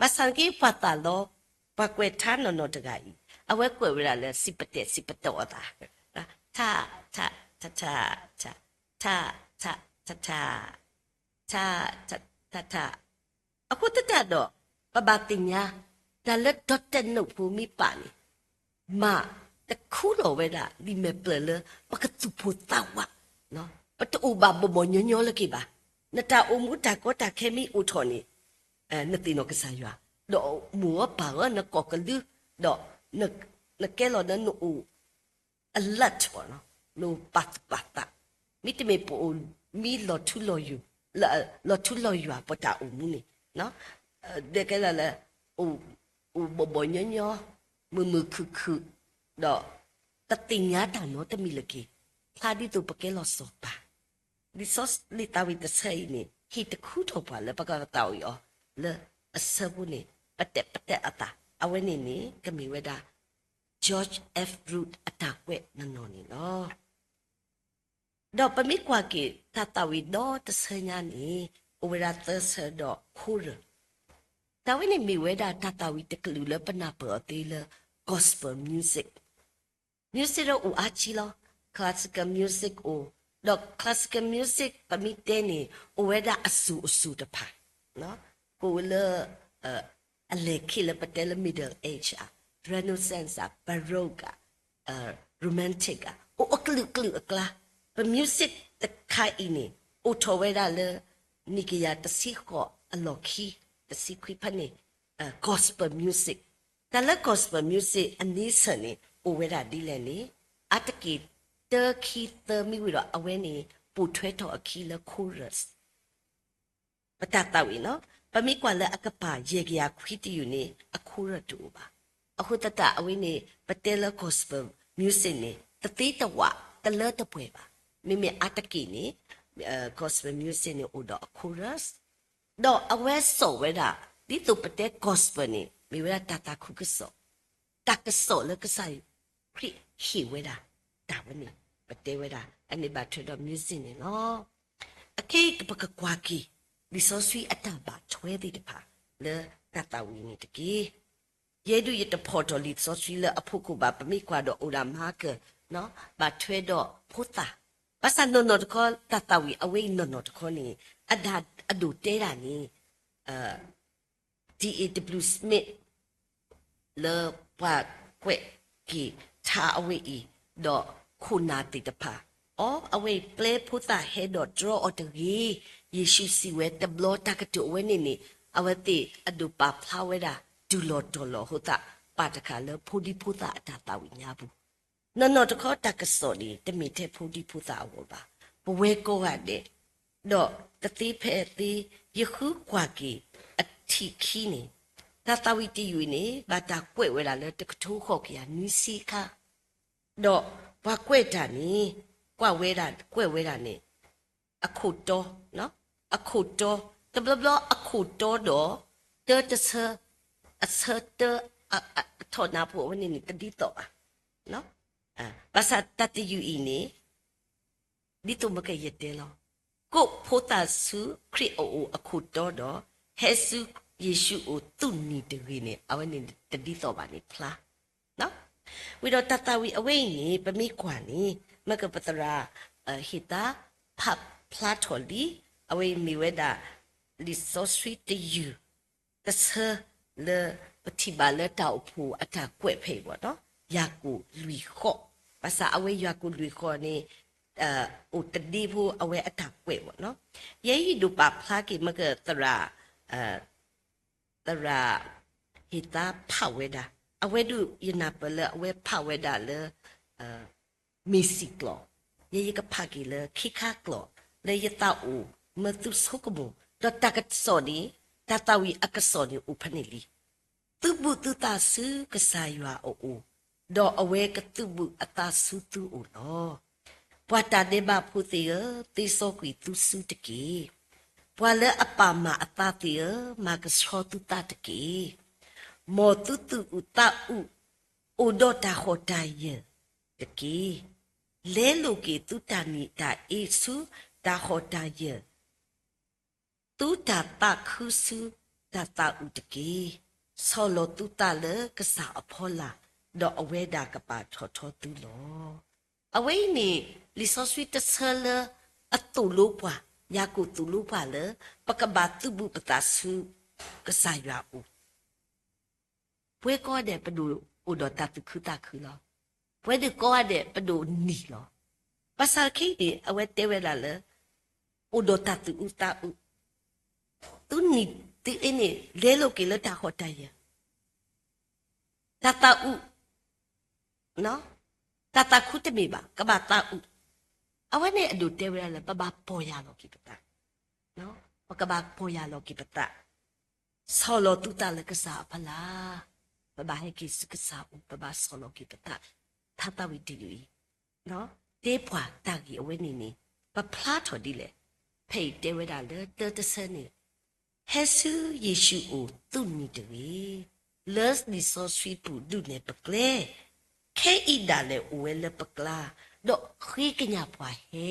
ဘၣ်ဆၣ်က့ပှၤသးလီ, ပှၤကွဲးထါနီၢ်နီၢ်တဂၤအံၤ, အဝဲကွဲးဝဲဒၣ်လၢ စံးပတဲာ်စံးပတီၢ်အသး, ထး, ထး, ထး, ထး, ထး, ထး, ထး, ထး, ထး, ထး, ထး, ထး, ထး, အဃိသတးဒီး ပဘၣ်သ့ၣ်ညါ တၢ်လၢဒီးတဲနိးဖိမ့ၢ်ပာ်န့ၣ် မၤတခူထီၣ်ဝဲဒၣ်လံာ်မဲာ်ဖျၢၣ်လၢ ပကသူၣ်ပိၢ်သးဝး, ပတအိၣ်ဘၣ်ဘီၣ်ဘီၣ်ညီညီလၢၤက့ၤဘၣ်. နတၢ်အိၣ်မူတၢ်ကီတၢ်ခဲမ့ၢ်အိၣ်ထီၣ်န့ၣ် နသ့ၣ်နီၣ်ကစၢ်ယွၤ, ဒီးမိၢ်အီၤပၢ်အီၤနကိာ်ကလုၢ်, ဒီးနကဲလီၤလၢနအိၣ် alert နပာ်သူၣ်ပာ်သး, မ့တမ့ၢ်ပအိၣ်မံလီၤထူလီၤယိာ်, လီၤထူလီၤယွၤပတၢ်အိၣ်မူန့ၣ်, ဒ်ကဲလၢလၢ အိၣ်ဘီၣ်ဘီၣ်ညီညီ, မုာ်မုာ်ခုၣ်ခုၣ်, ဒီးပသ့ၣ်ညါတၢ်နီတမံၤလၢၤက့ၤ, ဖျါဒ်သိးပကဲလီၤစီၤပၤ. လံာ်စီဆှံလံာ်သးဝံၣ်တဆၢအံၤန့ၣ် ဟ့ၣ်တခူထီၣ်ပှၤလၢပကသးဝံၣ်အီၤ လၢအဆၢဖိန့ၣ် ပတဲာ်ပတဲာ်အသး, အဝဲန့ၣ်န့ၣ် ကမ့ၢ်ဝဲဒၣ် George F Root အတၢ်ကွဲးနီၢ်နီၢ်န့ၣ်လီၤ. ဒီးပမ့ၢ်ကွၢ်က့ၤတၢ်သးဝံၣ်ဒီတဆၢညါန့ၣ် အိၣ်ဝဲဒၣ်သၢဆၢဒီး chorus, တၢ်ဝဲန့ၣ်မ့ၢ်ဝဲဒၣ်တၢ်သးဝံၣ်တကလုာ်လၢပနၢ်ပၢၢ်အီၤသ့လၢ gospel music, music ဒီးအိၣ်အါကံလီၤ. Classical music အိၣ်, ဒီး classical music ပမ့ၢ်တဲန့ၣ် အိၣ်ဝဲဒၣ်အစိၤအစိၤတဖၣ်, ကအိၣ်လၢ အလဲၤခံလၢပတဲလၢ Middle Age ဧါ, Renaissance ဧါ, Baroque ဧါ, Romantic ဧါ, အိၣ်အကလုာ်ကလုာ်အကျါ, ပ music တခါအံၤန့ၣ် အိၣ်ထီၣ်ဝဲဒၣ်လၢ နံၣ်ကယၤတဆံဃိးအလီၢ်ခံ, တဆံခွံဖဲန့ၣ် gospel music, တၢ်လၢ gospel music အနံစၢၢ်န့ၣ် အိၣ်ဝဲဒၣ်ဒ်လဲၣ်န့ၣ် အါတက့ၢ်တၢခံသၢမံၤဝံၤဒီး အဝဲန့ၣ် ပိာ်ထွဲထီၣ်အခံလၢ chorus ပတၢ်သးဝံၣ်နီၤ, ပမ့ၢ်ကွၢ်လၢအကပၤယဲၢ်ကယၤခွံတယုၢ်န့ၣ် အ chorus တအိၣ်ဘၣ်. အဃိသတးအဝဲန့ၣ် ပတဲလၢ gospel music န့ၣ် တသ့တဝးတလၢတပှဲၤဘၣ်. မ့မ့ၢ်အါတက့ၢ်န့ၣ် gospel music န့ၣ်အိၣ်ဒီးအ chorus ဒီးအဝဲစိာ်ဝဲဒၣ် ဒ်သိးပတဲ gospel န့ၣ် မ့ၢ်ဝဲဒၣ်တၢ်သးခုကစီၣ်, တၢ်ကစီၣ်လၢကစၢ်ခရံာ်ဟ့ၣ်ဝဲဒၣ်, တၢ်ဝဲန့ၣ် ပတဲဝဲဒၣ် အန့ၣ်ဘၣ်ထွဲဒီး music န့ၣ်လီၤ. အခဲအံၤပကကွၢ်က့ၤ လံာ်စီဆှံအတၢ်ဘၣ်ထွဲသ့ၣ်တဖၣ်လၢတၢ်သးဝံၣ်န့ၣ်တက့ၢ်. ယဲဒၣ်ယတဖီၣ်ထီၣ်လံာ်စီဆှံလၢအဖီခိၣ်ဘၣ်, ပမ့ၢ်ကွၢ်ဒီးအိၣ်ဒၣ်မၤကၢၢ် ဘၣ်ထွဲဒီးဖိသၣ်, ဘၣ်ဆၣ်နီၢ်နီၢ်တခီ တၢ်သးဝံၣ်အဝဲအံၤနီၢ်နီၢ်တခီန့ၣ် အဒိၣ်တဲဒၣ်န့ၣ် D A W Smith လၢပှၤကွဲးက့ၤထါအဝဲအံၤ, ဒီးခိၣ်နၢ်သ့ၣ်တဖၣ်, အီ အဝဲအံၤပျဲဖိသၣ်ဟဲဒီးတြီအီၤတဂ့ၤ, ယ့ၣ်ၡူးစံးဝဲတဘျီတၢ်ကတိၤအဝဲန့ၣ်န့ၣ် အဝဲသ့ၣ်အဒိးပာ်ဖျါဝဲဒၣ် တုၤလီၤတီၤလီၤအဃိသတး ပာ်တခါလၢဖိဒံဖိသၣ်အတၢ်သးဝံၣ်ညါပူၤ နီၢ်နီၢ်တခီတၢ်ကစီၣ်န့ၣ် တမ့ၢ်ထဲဖိဒံဖိသၣ်အဂီၢ်ဘၣ်, ပဝဲကိးဂၤဒဲး, ဒီးတသ့ဖဲအသ့, ယဃုကွၢ်က့ၤအထံၣ်ခံန့ၣ်, တၢ်သးဝံၣ်တယုၢ်အံၤန့ၣ် ဘၣ်တၢ်ကွဲးဝဲဒၣ်လၢတကထိဃိးကယၤနွံဆံအခါ, ဒီးပှၤကွဲးတၢ်န့ၣ်, ကွၢ်ဝဲဒၣ်, ကွဲးဝဲဒၣ်န့ၣ် အခိၣ်တီ, အခိၣ်တီ, တဘျီဘျီအခိၣ်တီဒီး တၢတဆၢ, အဆၢတၢ, အထီၣ်နၢ်ဖိအဝဲန့ၣ်န့ၣ် တဒ်သိးဘၣ်. ဘၣ်ဆၣ်တၢ်တယုၢ်အံၤန့ၣ် ဒ်သိးမ့ၢ်ကယတဲလီၤ, ကိးဖိသၣ်ဆူခရံာ်အအိၣ်အခိၣ်တီဒီး ဟဲဆူယ့ၣ်ၡူးအိၣ်သူၣ်နံၤတဂ့ၤန့ၣ် အဝဲန့ၣ်တဒ်သိးဘၣ်န့ၣ်ဖျါ ဝံၤဒီးတၢ်သးဝံၣ်အဝဲအံၤန့ၣ် ပမ့ၢ်ကွၢ်န့ၣ် မ့ၢ်ကပသရၣ် ဟ့ၣ်သါဖးဖျါထီၣ်လံ, အဝဲအံၤမ့ၢ်ဝဲဒၣ် လံာ်စီဆှံတယုၢ် တဆၢလၢပထံၣ်ဘၣ်လၢတၢ်အိၣ်ဖှိၣ်အတၢ်ကွဲးဖဲအံၤဘၣ်နီၤ, ယၤကိာ်လွံၢ်ဃိး, ဘၣ်ဆၣ်အဝဲယၤကိာ်လွံၢ်ဃိးန့ၣ် အိၣ်တဒ့ဖိအဝဲအတၢ်ကွဲးဘၣ်နီၤ, ယဲယဒိးပာ်ဖျါက့ၤမ့ၢ်ကသရၣ် သရၣ် ဟ့ၣ်သါဖးဝဲဒၣ်, အဝဲဒၣ်ယနၢ်ပၢၢ်လၢအဝဲဖးဝဲဒၣ်လၢ မ့ၢ်စံၣ်ကျိာ်, ယဲယကဖးက့ၤလၢခ့ခါကျိာ် လၢယသးအိၣ်မၢသုဆိကမိၣ်, ဒီးတၢ်ကစီၣ်န့ၣ်, တၢ်သးဝံၣ်အကစီၣ်န့ၣ်အိၣ်ဖဲန့ၣ်လံ. သုးဘူးသုသးဆူကစၢ်ယွၤအအိၣ်, ဒီးအဝဲကသုးဘူးအသးဆူသုအိၣ်လီၤ. ပှၤတၢ်ဒဲးဘးဖိသ့ၣ်ဧၢ, သ့စီကွံာ်သုစုတက့ၢ်. ပှၤလၢအပာ်မၤအသးသ့ၣ်ဧၢ, မၤကဆှီသုသးတက့ၢ်. မ်သုသူၣ်အုးသးအုး အိၣ်ဒီးတၢ်ဟီၣ်တၢ်ယၢၢ်တက့ၢ်. လဲလိာ်က့ၤသုတၢ်နံၣ်တၢ်အ့ဆူတၢ်ဟီၣ်တၢ်ယၢၢ်, သုတၢ်သးခုဆူတၢ်သးအုးတက့ၢ်. ဆီၣ်လီၤသုသးလၢကစၢ်အဖီလာ်, ဒီးအဝဲဒၣ်ကပာ်ထီၣ်ထီသုလီၤ. အဝဲအံၤန့ၣ် လံာ်စီဆှံတဆၢလၢအသိၣ်လိပှၤ, ယၤကိာ်သိၣ်လိပှၤလၢ ပကဘၣ်သုးဘူးပသးဆူကစၢ်ယွၤအအိၣ်. ပှၤကိးဂၤဒဲးပဒိၣ်အိၣ်ဒီးတၢ်သူၣ်ခုသးခုလီၤ. ပှၤဒုးကိးဂၤဒဲးပဒိၣ်နံၤလီၤ. ဘၣ်ဆၣ်ခဲအံၤန့ၣ် အဝဲတဲဝဲဒၣ်လၢ အိၣ်ဒီးတၢ်သူၣ်အုးသးအုး, သုနံၤသုအ့န့ၣ် လဲလိာ်က့ၤလၢတၢ်ဟီၣ်တၢ်ယၢၤ, တၢ်သးအုး, တၢ်သးခုတမ့ၢ်ဘၣ်, ကဘၣ်သးအုး. အဝဲန့ၣ်အဒိးတဲဝဲဒၣ်လၢ ပဘၣ်ပီၢ်ယၢ်လီၤက့ၤပသး, ပကဘၣ်ပီၢ်ယၢ်လီၤက့ၤပသး, ဆီၣ်လီၤသုသးလၢကစၢ်အဖီလာ်, ပဘၣ်ဟဲက့ၤဆူကစၢ်အအိၣ်, ပဘၣ်ဆီၣ်လီၤက့ၤပသး, ထါသးဝံၣ်တယုၢ်အံၤ တဲပှၤတၢ်ဂ့ၢ်အဝဲန့ၣ်န့ၣ် ပဖျါထီၣ်ဒ်လဲၣ်. ဖဲအံၤတဲဝဲဒၣ်လၢတၢတဆၢန့ၣ်, ဟဲဆူယ့ၣ်ၡူးအအိၣ်သုးနံၤတဂ့ၤ, လၢလံာ်စီဆှံပူၤဒုးနဲၣ်ပကျဲ, ခဲအံၤဒၣ်လဲာ်အိၣ်ဝဲလၢပကျါ, ဒီးဃ့ကညးပှၤဟဲ.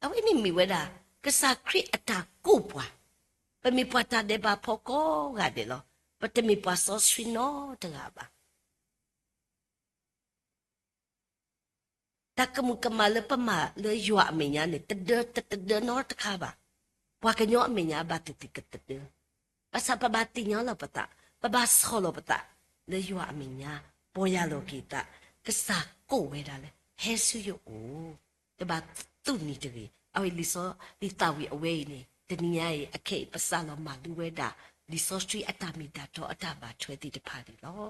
အဝဲန့ၣ်မ့ၢ်ဝဲဒၣ် ကစၢ်ခရံာ်အတၢ်ကိးပှၤ, ပမ့ၢ်ပှၤတၢ်ဒဲးဘးဖိကိးဂၤဒဲးလီၤ. ပတမ့ၢ်ပှၤစီဆှံနီတဂၤဘၣ်. တၢ်ကမူၤကမၣ်လၢပမၤလၢယွၤအမဲာ်ညါန့ၣ် တဒၢ တတဒၢနီတခါဘၣ်. ပှၤကညီအမဲာ်ညါဘၣ်သ့ၣ်သ့ၣ်ကတဒၢ. ဘၣ်ဆၣ်ပဘၣ်သ့ၣ်ညါလီၤပသး, ပဘၣ်ဆီၣ်လီၤပသး လၢယွၤအမဲာ်ညါ, ပီၢ်ယၢ်လီၤက့ၤသး, ကစၢ်ကိးဝဲဒၣ်လၢ ဟဲဆူယအိၣ်, တဘၣ်သုးနံၤတဂ့ၤ. အဝဲလံာ်စီ လံာ်သးဝံၣ်အဝဲအံၤန့ၣ် တနံၤညါအံၤ အခဲအံၤပစးလီၤမၤလိဝဲဒၣ် လံာ်စီဆှံအတၢ်မ့ၢ်တၢ်တီအတၢ်ဘၣ်ထွဲသ့ၣ်တဖၣ်န့ၣ်လီၤ.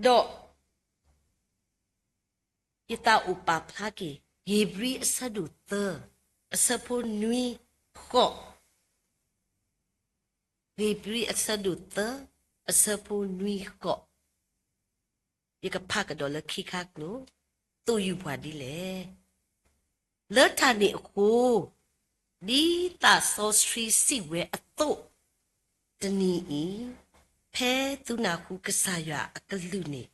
ဒီး ယသးအိၣ်ပာ်ဖျါက့ၤ ဧ့ၤဘြံၤအဆၢဒိၣ်သၢ အဆၢဖိနွံဃိး, ဧ့ၤဘြံၤအဆၢဒိၣ်သၢ အဆၢဖိနွံဃိး, ယကဖးကဒီးလၢခံခါကျိာ်, သိၣ်ယူၢ်ပှၤဒ်လဲၣ်. လၢတၢ်န့ၣ်အဃိ, ဒ်သးစီဆှံစံးဝဲအသိး, တနံၤအံၤ, ဖဲသုနၢ်ဟူကစၢ်ယွၤအကလုၢ်န့ၣ်,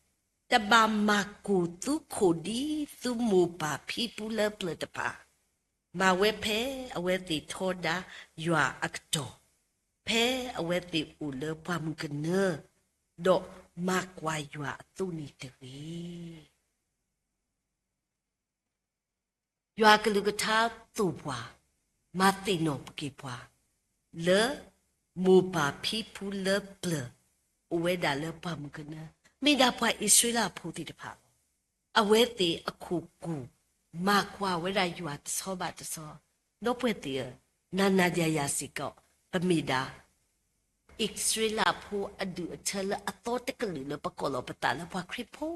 တဘၣ်မၤကိၢ်သုခိၣ်ဒ်သုမိၢ်ပၢ်ဖံဖုလၢပျၢၤတဖၣ်, မၤဝဲဖဲအဝဲသ့ၣ်ထီဒါယွၤအကတီၢ်, ဖဲအဝဲသ့ၣ်အိၣ်လၢပှၢ်မုၢ်ကနၢ, ဒီးမၤကွၢ်ယွၤအသိးန့ၣ်တဂ့ၤ. ယွၤကလုၢ်ကထါသိၣ်ပှၤ, မၤသ့ၣ်နီၣ်က့ၤပှၤ, လၢ မိၢ်ပၢ်ဖံဖုလၢပျၢၤ, အိၣ်ဝဲဒၣ်လၢပှၢ်မုၢ်ကနၢ, မ့ၢ်ဒၣ်ပှၤအံၣ်စရ့လးဖိသ့ၣ်တဖၣ်လီၤ. အဝဲသ့ၣ်အခိၣ်ကူၣ်, မၤကွၢ်ဝဲဒၣ်ယွၤတဆီဘၣ်တဆီ, ဒီပုၢ်ဝဲၢ်သ့ၣ်ဧၢ, နၤနၤယၤယၤစ့ၢ်ကီး, ပမ့ၢ်ဒၣ် အံၣ်စရ့လးဖိအဒူၣ်အထၢလၢအသီတကလုာ်လၢပကိးလီၤပသးလၢပှၤခရံာ်ဖိ,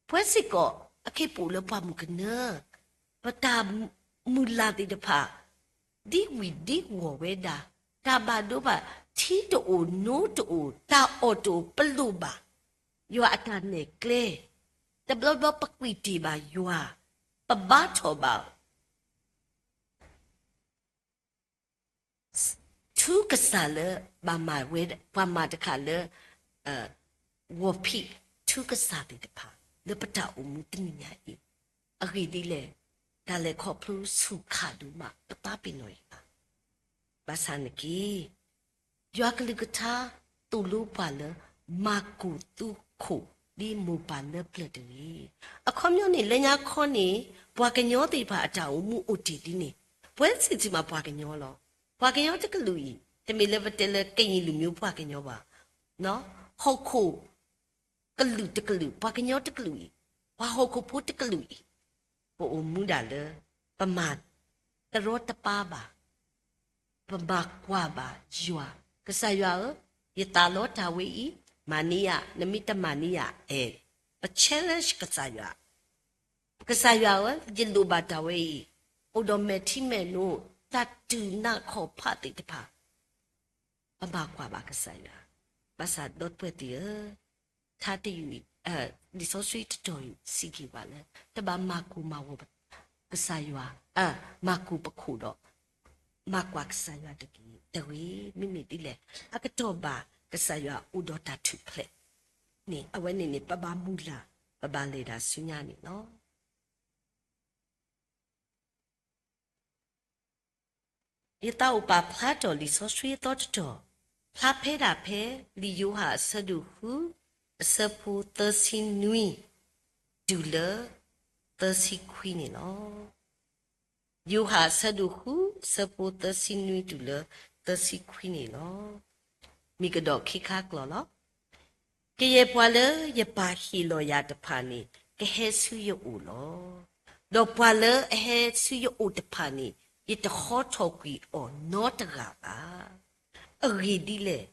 ပဝဲစ့ၢ်ကီး အခဲအံၤပအိၣ်လၢပှၢ်မုၢ်ကနၢ, ပတၢ်မုၢ်လၢ်သ့ၣ်တဖၣ် ဒ်ဝံၤဒ်ဝီၤဝဲဒၣ်, တၢ်ဘၣ်ဒိဘၣ်ထံးတအိၣ်, နိတအိၣ်, တၢ်အီၣ်တအိၣ်, ပလိၣ်ဘၣ် ယွၤအတၢ်နဲၣ်ကျဲ, တဘျီဘျီပကွံာ်တ့ၢ်ဘၣ်ယွၤ, ပဘါထီၣ်ဘၣ် ထူကစၢ်လၢ ဘၣ်မၤဝဲ ပှၤမၤတခါလၢ ဂီၤဖံးထူကစၢ်သ့ၣ်တဖၣ် လၢပတၢ်အိၣ်မူတနံၤညါအံၤ, အဂ့ၢ်ဒ်လဲၣ်, တၢ်လဲၤခီဖျိဆူၣ်ခးဒိၣ်မး ပသးပ့ၤနီၣ်အံၤဘၣ်. ဘၣ်ဆၣ်နာ်က့ ယွၤကလုၢ်ကထါသိၣ်လိပှၤလၢ မၤကိၢ်သုခိၣ် ဒ်မိၢ်ပၢ်လၢပျၢၤတဂ့ၤ. အခီပညီန့ၣ် လၢညါခီန့ၣ် ပှၤကညီသ့ၣ်တဖၣ်အတၢ်အိၣ်မူအိၣ်တ့ၢ်ဒ်န့ၣ်, ပဝဲစံးတံၢ်မးပှၤကညီလီၤ. ပှၤကညီတကလုာ်အံၤ တမ့ၢ်လၢပတဲလၢကရင်လူမျိုးပှၤကညီဘၣ်, ဟီၣ်ခိၣ် ကလုာ်တကလုာ်, ပှၤကညီတကလုာ်အံၤ, ပှၤဟီၣ်ခိၣ်ဖိတကလုာ်အံၤ, ပအိၣ်မူဒၣ်လၢ ပမၤတရီတပါဘၣ်, ပမၤကွၢ်ဘၣ်ယွၤ, ကစၢ်ယွၤဧၢ, ယသးလီတၢ်ဝဲအံၤ, မၤန့ၢ်ယၤ, နမ့ၢ်တမၤန့ၢ်ယၤ, အဲ, ပ challenge ကစၢ်ယွၤ, ကစၢ်ယွၤဧၢ, ယလိၣ်ဘၣ်တၢ်ဝဲအံၤ, အိၣ်ဒီးမဲာ်ထံမဲာ်နိ, တၢ်တူၢ်နးခီၣ်ဖးသ့ၣ်တဖၣ် ပမၤကွၢ်ဘၣ်ကစၢ်ယွၤ, ဘၣ်ဆၣ်ဒီပုၢ်ဝဲၢ်သ့ၣ်ဧၢ, ထါတယုၢ်အံၤ, လံာ်စီဆှံတတီၤအံၤစံးက့ၤပှၤလၢ တဘၣ်မၤကိၢ်မၤဂီၤကစၢ်ယွၤ, မၤကိၢ်ပခိၣ်ဒီး မၤကွၢ်ကစၢ်ယွၤတဂ့ၤ, တဂ့ၤ, မ့မ့ၢ်ဒ်လဲၣ်, အကတီၢ်ဘၣ်ကစၢ်ယွၤအိၣ်ဒီးတၢ်ထူၣ်ဖျဲးန့ၣ်, အဝဲန့ၣ်န့ၣ် ပဘၣ်မုၢ်လၢ်, ပဘၣ်လဲၤတၢ်ဆူညါန့ၣ်လီၤ. ယသးအိၣ်ပာ်ဖျါထီၣ်လံာ်စီဆှံအသီတတီၤ, ဖျါဖဲဒၣ်ဖဲ လံာ်ယိၤဟၣ်အဆၢဒိၣ်ဃု, အဆၢဖိသၢဆံနွံ တုၤလၢသၢဆံခွံန့ၣ်လီၤ. ယိၤဟၣ်အဆၢဒိၣ်ဃု အဆၢဖိသၢဆံနွံတုၤလၢသၢဆံခွံန့ၣ်လီၤ. မ့ၢ်ကဒီးခံခါကျိာ်လီၤ. ကယဲၢ်ပှၤလၢယပာ်ဟ့ၣ်လီၤယၤတဖၣ်န့ၣ် ကဟဲဆူယအိၣ်လီၤ. ဒီးပှၤလၢအဟဲဆူယအိၣ်တဖၣ်န့ၣ် ယတဟီထီၣ်ကွံာ်အီၤနီတဂၤဘၣ်. အဂ့ၢ်ဒ်လဲၣ်,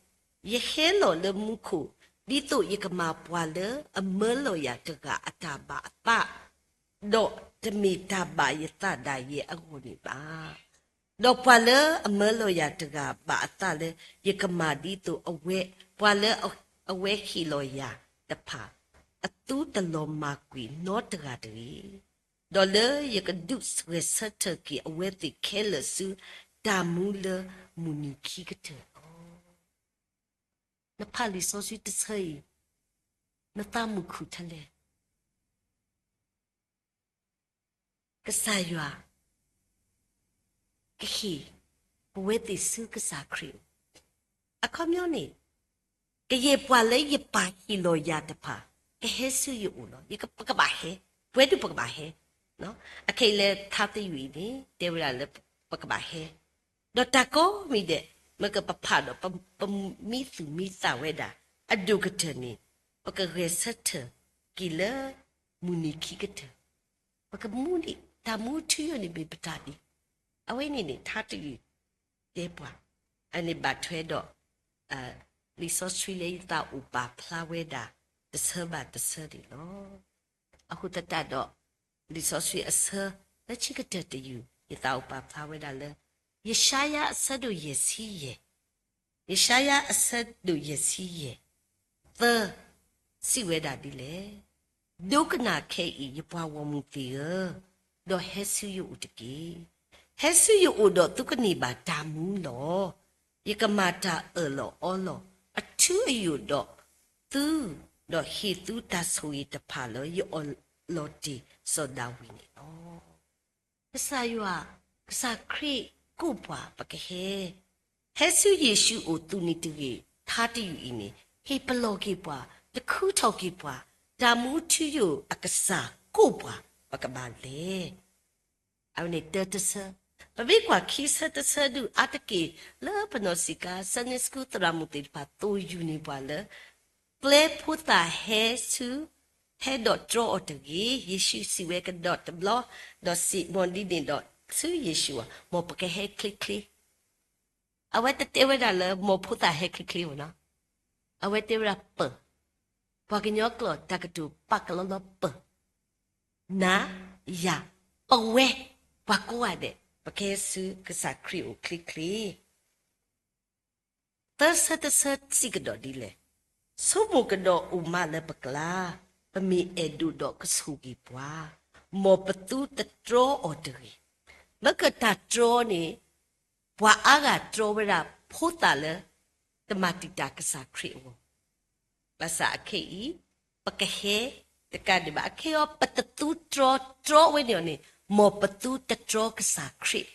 ယဟဲလီၤလၢမူခိၣ် ဒ်သိးယကမၤပှၤလၢအမၢလီၤယၤတဂၤအတၢ်ဘၣ်အသး, ဒီးတမ့ၢ်တၢ်ဘၣ်ယသးဒၣ်ယဲအဂီၢ်န့ၣ်ဘၣ်. ဒီးပှၤလၢအမၢလီၤယၤတဂၤဘၣ်အသးလၢ ယကမၤဒ်သိးအဝဲ, ပှၤလၢအဝဲဟ့ၣ်လီၤယၤတဖၣ် အသူတလီၤမၢ်ကွံာ်နီတဂၤတဂ့ၤ. ဒီးလၢယကဒုးဂဲၤဆၢထၢၣ်က့ၤအဝဲသ့ၣ်ခဲလၢာ်ဆူ တၢ်မူလၢမုၢ်နံၤခံကတၢၢ်လီၤ. နဖးလံာ်စီဆှံတဆၢအံၤ, နသးမုာ်ခုၣ်ထဲလဲၣ်. ကစၢ်ယွၤ ကဟ့ၣ်ပဝဲသ့ၣ်ဆူကစၢ်ခရံာ်အအိၣ်, အခီပညီန့ၣ် ကယဲၢ်ပှၤလၢယပာ်ဟ့ၣ်လီၤယၤတဖၣ် ကဟဲဆူယအိၣ်လီၤ. ယက, ပကဘၣ်ဟဲ, ပှဲၤဒုးပကဘၣ်ဟဲ, အခဲအံၤလၢထါသယုၢ်အံၤန့ၣ် တဲဝဲဒၣ်လၢပကဘၣ်ဟဲ, ဒီးတၢ်ကိးမံၤဒဲး မ့ၢ်ကပဖးဒီး ပ, ပမံသူၣ်မံသးဝဲဒၣ်အဒိၣ်ကတၢၢ်န့ၣ် ပကဂဲၤဆၢထၢၣ်က့ၤလၢမုၢ်နံၤခံကတၢၢ်, ပကမူဒံး တၢ်မူထူယိာ်န့ၣ်မ့ၢ်ပတၢ်ဒ်အံၤ, အဝဲန့ၣ်န့ၣ် ထါတယုၢ်တဲပှၤ, အန့ၣ်ဘၣ်ထွဲဒီး လံာ်စီဆှံလၢယသးအိၣ်ပာ်ဖျါဝဲဒၣ် တဆၢဘၣ်တဆၢန့ၣ်လီၤ. အဃိသတးဒီး လံာ်စီဆှံအဆၢ လၢခံကတၢၢ်တယုၢ် ယသးအိၣ်ပာ်ဖျါဝဲဒၣ်လၢ ယၡါယၤအဆၢဒိၣ်ယဲၢ်ဆံယဲၢ်, ယၡါယၤအဆၢဒိၣ်ယဲၢ်ဆံယဲၢ်, သၢ, စံးဝဲဒၣ်ဒ်လဲၣ်. ဒိကနၣ်ခဲအံၤ ယပှၤဂီၢ်မုၢ်သ့ၣ်ဧၢ, ဒီးဟဲဆူယအိၣ်တက့ၢ်. ဟဲဆူယအိၣ်ဒီးသုကန့ၢ်ဘၣ်တၢ်မူလီၤ. ယကမၤတၢ်အၢၣ်လီၤအီလီၤအထူအယိာ်ဒီးသု, ဒီးဟ့ၣ်သုတၢ်ဆိၣ်ဂ့ၤတဖၣ်လၢယအီၤလီၤတ့ၢ်စီၤဒၤဝံးန့ၣ်လီၤ. ကစၢ်ယွၤ, ကစၢ်ခရံာ်ကိးပှၤပကဟဲ, ဟဲဆူယ့ၣ်ၡူးအိၣ်သုးနံၤတဂ့ၤ, ထါတယုၢ်အံၤန့ၣ် ဟ့ၣ်ပလီၢ်က့ၤပှၤ, တခူထီၣ်က့ၤပှၤ, တၢ်မူထူယိာ်အကစၢ်ကိးပှၤ ပကဘၣ်လဲၤ အဝဲန့ၣ်တၢတဆၢ, ပမ့ၢ်ကွၢ်ခံဆၢတဆၢဒုးအါတက့ၢ် လၢပနီၢ်ဆံးခါ Sunday School သရၣ်မုၣ်သ့ၣ်တဖၣ်သိၣ်ယူၢ်န့ၢ်ပှၤလၢ ကျဲဖိသၣ်ဟဲဆူ, ဟဲဒီးတြီအီၤတဂ့ၤ, ယ့ၣ်ၡူးစံးဝဲကဒီးတဘျီ, ဒီးစံးဘၣ်ဒ်န့ၣ်ဒီးဆူယ့ၣ်ၡူးအီၤ, မ်ပကဟဲချ့ချ့ အဝဲတတဲဝဲဒၣ်လၢ မ်ဖိသၣ်ဟဲချ့ချ့ဘၣ်နီၤ, အဝဲတဲဝဲဒၣ်ပၢၢ်, ပှၤကညီကျိာ်တၢ်ကတိၤပာ်ကလီလီၤပၢၢ်, နၤ, ယၤ, ပဝဲ, ပှၤကိးဂၤဒဲး ပကဟဲဆူကစၢ်ခရံာ်အိၣ်ချ့ချ့ သၢဆၢတဆၢစံးကဒီးဒ်လဲၣ်, ဆိကမိၣ်ကဒီးအိၣ်မးလၢပကျါ, ပမ့ၢ်အဲၣ်ဒိးဒီးကဆိၣ်ဂ့ၤပှၤ, မ်ပသုတတြီအီၤတဂ့ၤ. မ့ၢ်ကတၢ်တြီန့ၣ်, ပှၤအါဂၤတြီဝဲဒၣ်ဖိသၣ်လၢ တမၤတံာ်တာ်ကစၢ်ခရံာ်အဂီၢ်, ဘၣ်ဆၣ်အခဲအံၤ ပကဟဲတကးဒံးဘၣ်, အခဲအံၤ ပတသုတြီ, တြီဝဲန့ၣ်အီၤန့ၣ်, မ်ပသုတတြီကစၢ်ခရံာ်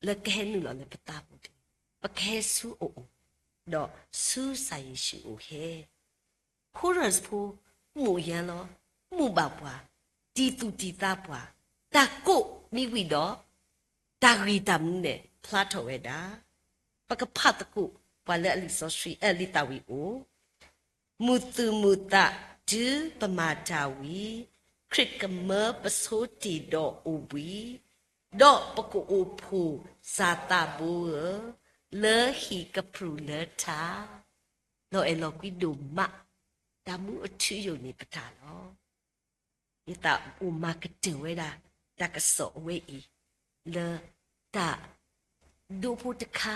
လၢကဟဲနုာ်လီၤလၢပသးပူၤတဂ့ၤ, ပကဟဲဆူအအိၣ်, ဒီးဆူကစၢ်ယ့ၣ်ၡူးအအိၣ်ဟဲ ခိရၣ်ဖိ, မူၢ်ယါလီၤ, မူၢ်ဘၣ်ပှၤ, တံၢ်သူၣ်တံၢ်သးပှၤ, တၢ်ကိးမံၤဝံၤဒီး, တၢ်ဂ့ၢ်တၢ်မူန့ၣ်ဖျါထီၣ်ဝဲဒၣ်, ပကဖးသကိးပှၤလၢအလံာ်စီဆှံ, အလံာ်သးဝံၣ်အိၣ်, မုာ်သူၣ်မုာ်သးတုၤပမၤတၢ်ဝံၤ, ခရံာ်ကမၢပဆိတ့ၢ်ဒီးအိၣ်ဘှံး, ဒီးပကအိၣ်ဖှိၣ်စၢ်သးဘိဧၢ, လၢဟံၣ်ကပြုၢ်လၢထါ လီၤအဲၣ်လီၤကွံဒိၣ်မး, တၢ်မူအထူအယိာ်န့ၣ်ပတၢ်လီၤ. ယသးအိၣ်မၤကတၢၢ်ဝဲဒၣ် တၢ်ကစီၣ်အဝဲအံၤ, လၢတၢ်ဒိဖိတခါ,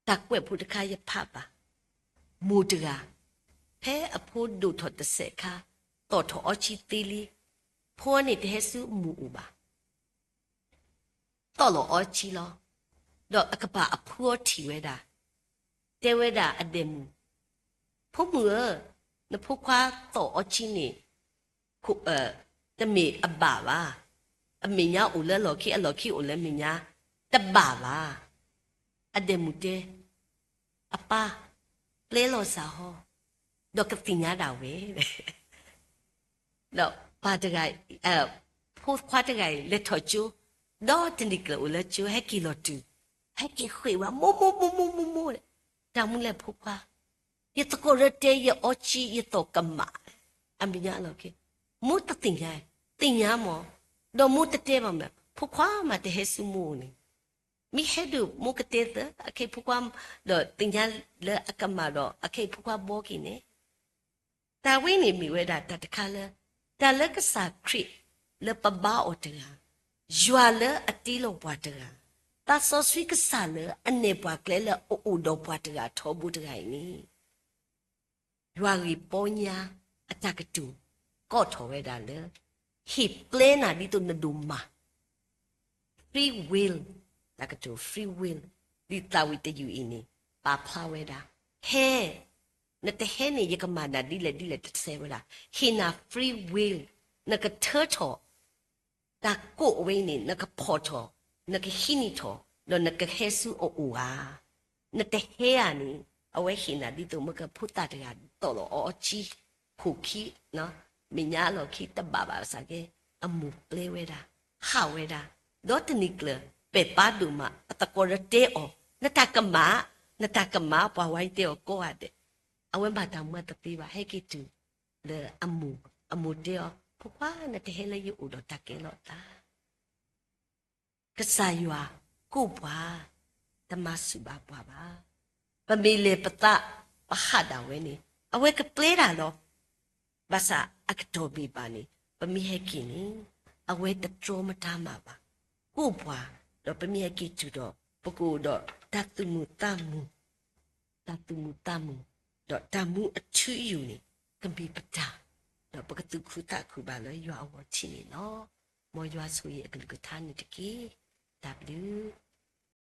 တၢ်ကွဲးဖိတခါယဖးဘၣ်, မိၢ်တဂၤ, ဖဲအဖိဒိၣ်ထီၣ်တစဲးခါ, သီၣ်ထီၣ်အီကၠံသ့လံ, ဖိန့ၣ်တဟဲဆူမိၢ်အိၣ်ဘၣ် သီၣ်လီၤအီကၠံလီၤ. ဒီးအကပၤအဖုအီထံၣ်ဝဲဒၣ်, တဲဝဲဒၣ်အဒဲးမုၣ်, ဖိမုၣ်ဧၢ, နဖိခွါသီၣ်အီကၠံန့ၣ်, တမ့ၢ်အဘၣ်ဘၣ်, အမဲာ်ညါအိၣ်လၢအလီၢ်ခံ, အလီၢ်ခံအိၣ်လၢအမဲာ်ညါ, တဘၣ်ဘၣ်. အဒဲးမုၣ်တဲ, အပၢ်, တ ပျဲလီၤစၢ်ဟီ, ဒီးကသ့ၣ်ညါဒၣ်ဝဲ, ဒီးပၢ်တဂၤ, ဖိခွါတဂၤအံၤ လဲၤထီၣ်ကၠိ, ဒီးတနံၤကျၢၤအိၣ်လၢကၠိ ဟဲက့ၤလီၤတုၤ, ဟဲက့ၤဃ့ၢ်ဝဲ မိၢ်မိၢ်မိၢ်မိၢ်မိၢ်မိၢ်, တၢ်မူလဲၣ်ဖိခွါ, ယသကိးရဲၣ်တဲ ယအီကၠံ ယသီၣ်ကမၣ်, အမဲာ်ညါလီၤခ့, မိၢ်တသ့ၣ်ညါ, သ့ၣ်ညါမး, ဒီးမိၢ်တတဲဘၣ်မး ဖိခွါမးတဟဲဆူမိၢ်န့ၣ်, မ့ၢ်ဟဲဒုးမိၢ်ကတဲသၢ အခ့ဖိခွါ, ဒီးသ့ၣ်ညါလၢအကမၣ်ဒီး အခ့ဖိခွါဘီက့ၤန့ၣ်, တၢ်ဝဲန့ၣ်မ့ၢ်ဝဲဒၣ်တၢ်တခါလၢ တၢ်လၢကစၢ်ခရံာ်လၢပဘါအီၤတဂၤ, ယွၤလၢအတ့လီၤပှၤတဂၤ, သးစီဆှံကစၢ်လၢအနဲၣ်ပှၤကျဲလၢအအိၣ်ဒီးပှၤတဂၤထီဘိတဂၤအံၤန့ၣ် ယွၤဂ့ၢ်ပီညါအတၢ်ကတိၤကိးထီၣ်ဝဲဒၣ်လၢ ဟ့ၣ်ပျဲနၤဒ်သိးနဒိၣ်မၤ free will, တၢ်ကတိၤ free will ဒ်သးဝံၣ်တယုၢ်အံၤန့ၣ် ပာ်ဖျါဝဲဒၣ်, ဟဲ, နတဟဲန့ၣ် ယကမၤနၤဒ်လဲၣ်ဒ်လဲၣ်တဆဲးဝဲဒၣ်, ဟ့ၣ်နၤ free will, နကထၢထီၣ် တၢ်ကိးအဝဲအံၤန့ၣ် နကဖီၣ်ထီၣ်, နကဟံးန့ၢ်ထီၣ်, ဒီးနကဟဲဆူအအိၣ်ဧါ. နတဟဲဧါန့ၣ် အဝဲဟ့ၣ်နၤဒ်သိးမ့ၢ်ကဖိသၣ်တဂၤ သီၣ်လီၤအီအီကၠံ, ခိၣ်ခံ, မဲာ်ညါအလီၢ်ခံတဘၣ်ဘၣ်ဆၣ်ကဲ, အမိၢ်ပျဲဝဲဒၣ်, ဟးဝဲဒၣ်, ဒီးတနံၤကျၢၤ ပဲာ်ပၢ်ဒိၣ်မး အသကိးဒီးတဲအီၤ, နတၢ်ကမၣ်, နတၢ်ကမၣ် ပှၤဝဲတဲအီၤကိးဂၤဒဲး, အဝဲမၤတၢ်မူအသးသ့ဘၣ် ဟဲက့ၤတုၤ လၢအမိၢ်, အမိၢ်တဲအီၤ ဖိခွါ နတဟဲလၢယအိၣ်ဒီးတၢ်ကဲလီၤသး. ကစၢ်ယွၤကိးပှၤ, တမၤဆူၣ်ဘၣ်ပှၤဘၣ်. ပမ့ၢ်လဲၤပသး ပဟးဒၣ်ဝဲန့ၣ် အဝဲကပျဲဒၣ်လီၤ. ဘၣ်ဆၣ်အကတီၢ်ဘ့ၣ်ဘၣ်န့ၣ် ပမ့ၢ်ဟဲက့ၤန့ၣ် အဝဲတတြီမတၤမၤဘၣ်. ကိးပှၤ, ဒီးပမ့ၢ်ဟဲက့ၤတုၤဒီး ပကအိၣ်ဒီးတၢ်သူၣ်မုာ်သးမုာ် တၢ်သူၣ်မုာ်သးမုာ်, ဒီးတၢ်မူအထူအယိာ်န့ၣ် ကမ့ၢ်ပတၢ်, ဒီးပကသူၣ်ခုသးခုဘၣ်လၢယွၤအဂီၢ်ထံးန့ၣ်လီၤ. မ်ယွၤဆိၣ်ဂ့ၤအကလုၢ်ကထါန့ၣ်တက့ၢ်. တၢ်ဘျုး